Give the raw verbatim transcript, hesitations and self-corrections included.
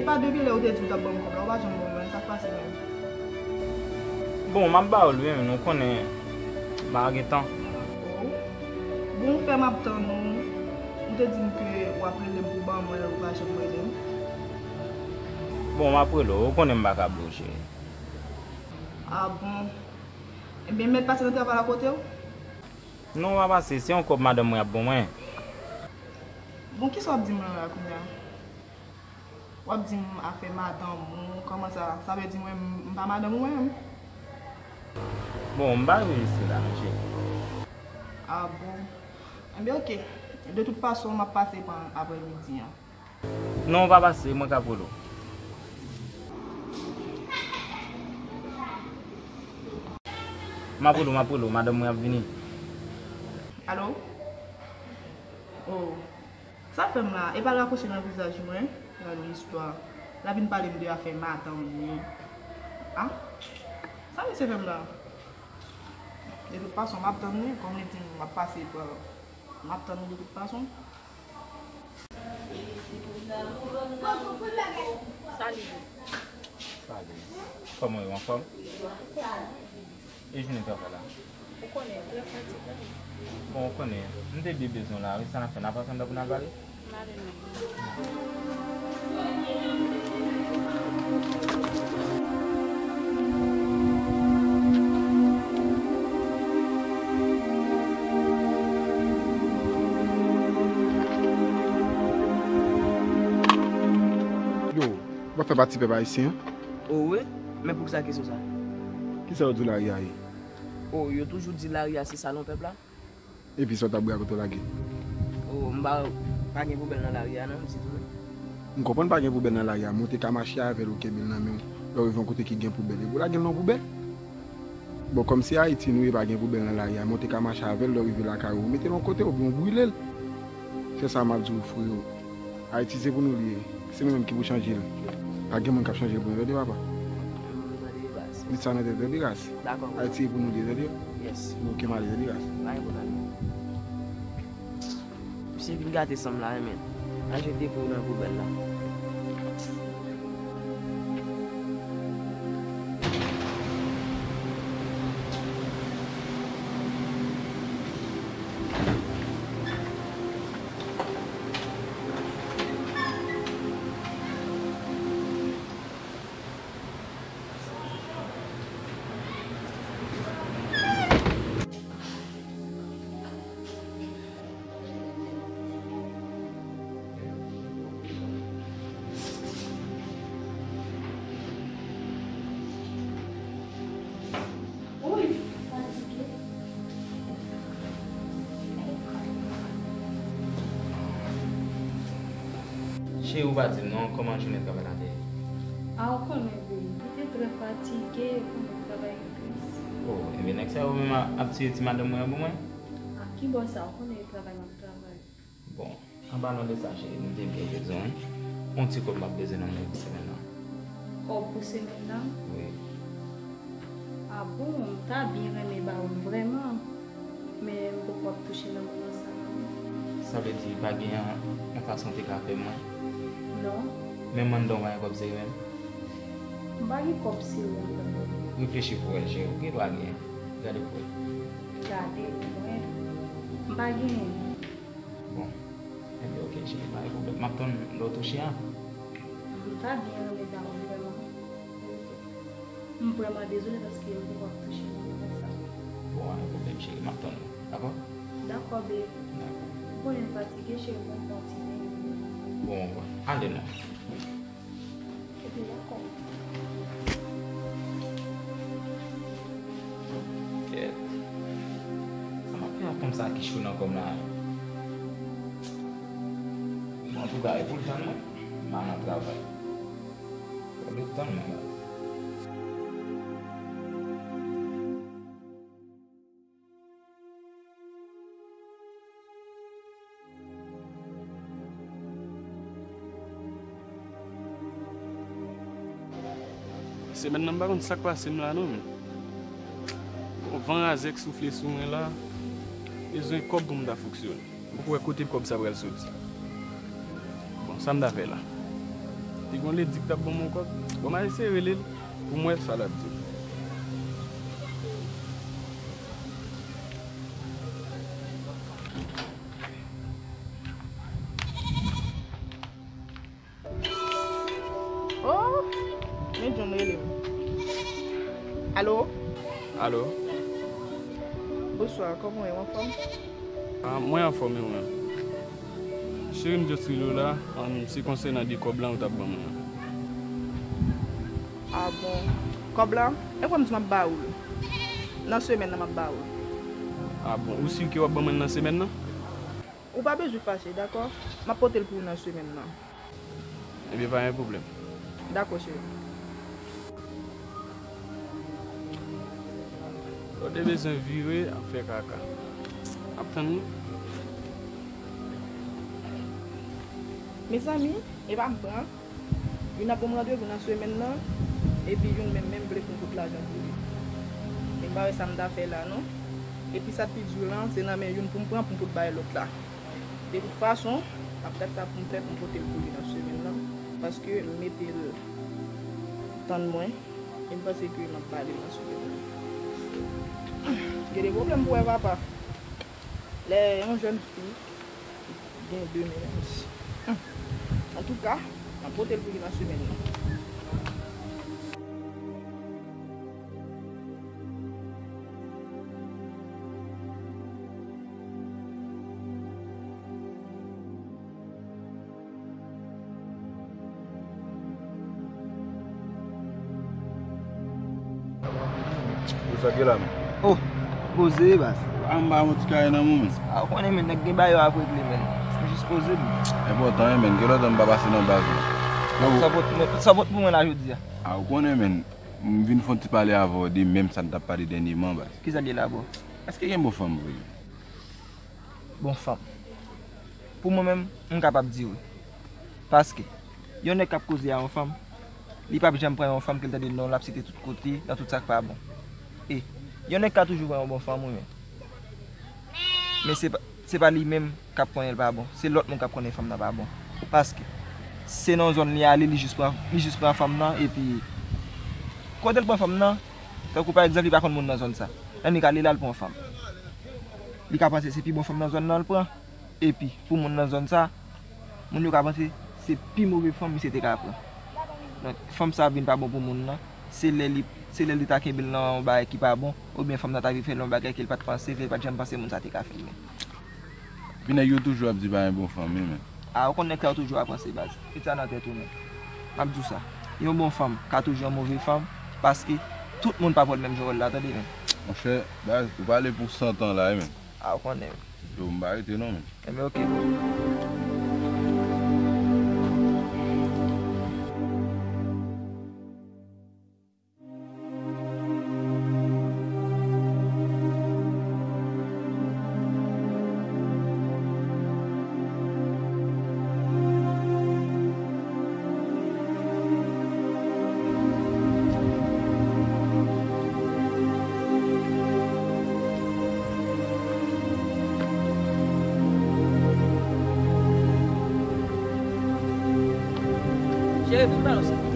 Pa depi lè ou te di ou t ap ban m kòb la, ou pa janm ban mwen, sa k pase menm? Bon, m ap ba ou l wi, men ou konnen m pa gen tan. Oh. Bon, ou fè m ap tann ou. Ou te di m ke w ap rele m pou ban mwen, ou pa janm rele m. Bon, m ap rele w, ou konnen m pa ka bloche. Ah bon? Ebyen, m mèt pase nan travay la kote w? Non, w pa pase, se yon kòb madanm mwen ap ban mwen. Bon, kisa w ap di m lan la kounye a? W ap di m afè madanm ou, kòman sa? Sa vle di mwen, m pa madanm ou mwen menm? Bon, m pa rejistre la, non, cheri. Ah bon? Ebyen, oke. De tout fason, m ap pase pandan aprè midi an. Non, w pa pase, mwen k ap rele w. M ap rele w, m ap rele w, madanm mwen ap vini. Alo? Oh. Sa fè m la, epa l rakwoche nan vizaj mwen. Gade yon istwa. L ap vin pale m de afè madanm li. Ah? Sa misye fè m la? De tout fason, m ap tann li, kòm li di m l ap pase pa, m ap tann li de tout fason. Salut. Salut. Kòman w ye, anfòm? E jounen travay la? Ou konnen, trè fatige. Bon, ou konnen, m te byen bezwen w la wi, sa n ap fè, n ap ansanm la pou n al pale? M ale non. Yo, w ap fè pati pèp ayisyen an? O wi, men poukisa kesyon sa? Kisa yo di w lari a ye? O, yo toujou di lari a se salon pèp la. Epi sa w t ap bwè a kote w lage? O, m pa, pa gen poubèl nan lari a non, se tou. M konprann pa gen poubèl nan lari a, men w te ka mache avè l, ou kenbe l nan men w, lè w rive yon kote ki gen poubèl, epi w lage l nan yon poubèl. Bon, kòm se Ayiti nou ye, pa gen poubèl nan lari a, men w te ka mache avè l, lè w rive lakay ou, ou mete l yon kote, oubyen w brile l. Se sa m ap di w, freo. Ayiti se pou nou li ye. Se nou menm ki pou chanje l. Pa gen moun k ap chanje l pou nou, tande papa. Met sa nan tèt, tande ras. Ayiti se pou nou li ye, tande. Yes. Bon, oke, m ale, tande ras. Pa gen pwoblèm. Misye vin gate san m la, wi, men. Al jete pou w nan poubèl la. Wi, fatige. Cheri, ou pa di m non, kòman jounen travay la te ye? A, ou konnen, baby, li te trè fatige, ou konnen travay tris. O, ebyen, nèg sa yo menm ap, ap tiye ti madanm mwen an pou mwen? A, ki bò sa, ou konnen e travay m ap travay. Bon, an palan de sa, cheri, m te byen bezwen w. Yon ti kòb m ap bezwen nan men w pou semèn nan. Kòb pou semèn nan? Wi. A bon, m ta byen renmen ba ou l vrèman, men m poko ap touche nan moman sa a non. Sa vle di pa gen yon fason w te ka fè mwen? Non. Menm anndan w pa gen kòb sere menm? M pa gen kòb sere anndan non. Reflechi pou w wè, cheri, ou gen dwa gen. Gade pou w wè. Gade pou mwen. M pa genyen. Bon. Ebyen, oke, cheri, pa gen pwoblèm. M ap tann lè w touche a. M ta byen renmen ba ou l vrèman. M vrèman dezole paske m poko ap touche nan moman sa. Bon, pa gen pwoblèm, cheri, m ap tann ou. Dakò? Dakò, babe. Dakò. Ou konnen m fatige, cheri, bon, kontinye. Bon, ale non. Epi dakò. Kèt. Sa m ap fè ak fanm sa ki cho nan kò m la? Bon, antouka, e pou l tann mwen. M al nan travay. Pou l tann mwen. Semèn nan, m pa konn sa k pase m la non, men. Bon, van razè k soufle sou mwen la, bezwen kòb pou m ta fonksyone. M poko wè kote kòb sa pral soti. Bon, sa m ta fè la? Li gon ledi k t ap ban m yon kòb. Bon, m a eseye rele l pou m wè sa l ap di. Oh, men John rele m. Alo? Alo? Bonswa, kòman w ye, w anfòm? Ah, mwen anfòm, e ou menm? Cheri, m just rele w la, um, se konsènan de kòb lan ou t ap ban mwen an. Ah bon? Kòb la? E kwè m di m ap ba ou l. Nan semèn nan, m ap ba ou l. Ah bon? Ou si ke w ap ban mwen l nan semèn nan? Ou pa bezwen fache, dakò? M ap pote l pou ou nan semèn nan. Ebyen, pa gen pwoblèm. Dakò, cheri. Ou te bezwen vire ap fè kaka. Ap tann li. Mezanmi, e pa m pran. Youn ap ban m randevou nan semèn nan, epi youn menm, menm vle pou m pot lajan pou li. E m pa wè sa m ta fè la, non. Epi sa k pi di lan, se nan men youn pou m pran, pou m pot bay lòt la. De tout fason, m ap gad sa pou m fè pou m pote l pou li nan semèn nan, paske m mete l tann mwen, e m panse ke m ap ba li l nan semèn nan. Gen de pwoblèm pou wè papa. Lè yon jèn fi gen de mennaj. Antouka, m ap pote l pou li nan semèn nan. Ou sa gen la, men? Oh, poze, baz. A, m ba yon ti kare nan men w, men. A, ou konnen, men, nèg gen bagay yo ap regle, men. M jis poze, men. Enpòtan, wi, men. Gen lontan m pa pase nan baz, men. Sa, sa pot, men, sa pot pou mwen la jodi a. A, ou konnen, men. M vin fè yon ti pale avè w de menm sa n t ap pale dènyèman, baz. Kisa l ye la, bro? Èske gen bon fanm vre? Bon fanm. Pou mwen menm, m kapab di wi. Paske, yon nèg k ap koze a yon fanm, li p ap janm pran yon fanm ke l tande non l ap site tout kote, nan tout sa k pa bon. E, yon nèg ka toujou pran yon bon fanm wi, men. Men se pa, se pa li menm k ap konnen l pa bon. Se lòt moun k ap konnen fanm nan pa bon. Paske, se nan yon zòn li ale, li jis pran, li jis pran fanm nan, epi, kote l pran fanm nan, tankou pa egzanp, li pa konn moun nan zòn sa. Lè li ka ale la, l pran fanm. Li ka panse se pi bon fanm nan zòn nan l pran. Epi, pou moun nan zòn sa, moun yo ka panse se pi move fanm misye te ka pran. Donk, fanm sa vin pa bon pou moun nan. Se lè li, se lè li ta kenbe l nan yon bagay ki pa bon, oubyen fanm nan ta vin fè l yon bagay ke l pa t panse, ke l pa t janm panse moun sa te ka fè l menm. Epi nèg yo toujou ap di pa gen bon fanm, wi, men. A, ou konn nèg sa yo toujou ap panse, baz. Met sa nan tèt ou, men. M ap di w sa. Yon bon fanm ka toujou yon move fanm, paske tout moun pa pral menm jan wòl la, tande, men. Monchè, baz, ou pale pou san tan la, wi, men. A, ou konnen. Yo, m pa rete non, men. Enben, oke, bro. Cheri, vin ba nou sa.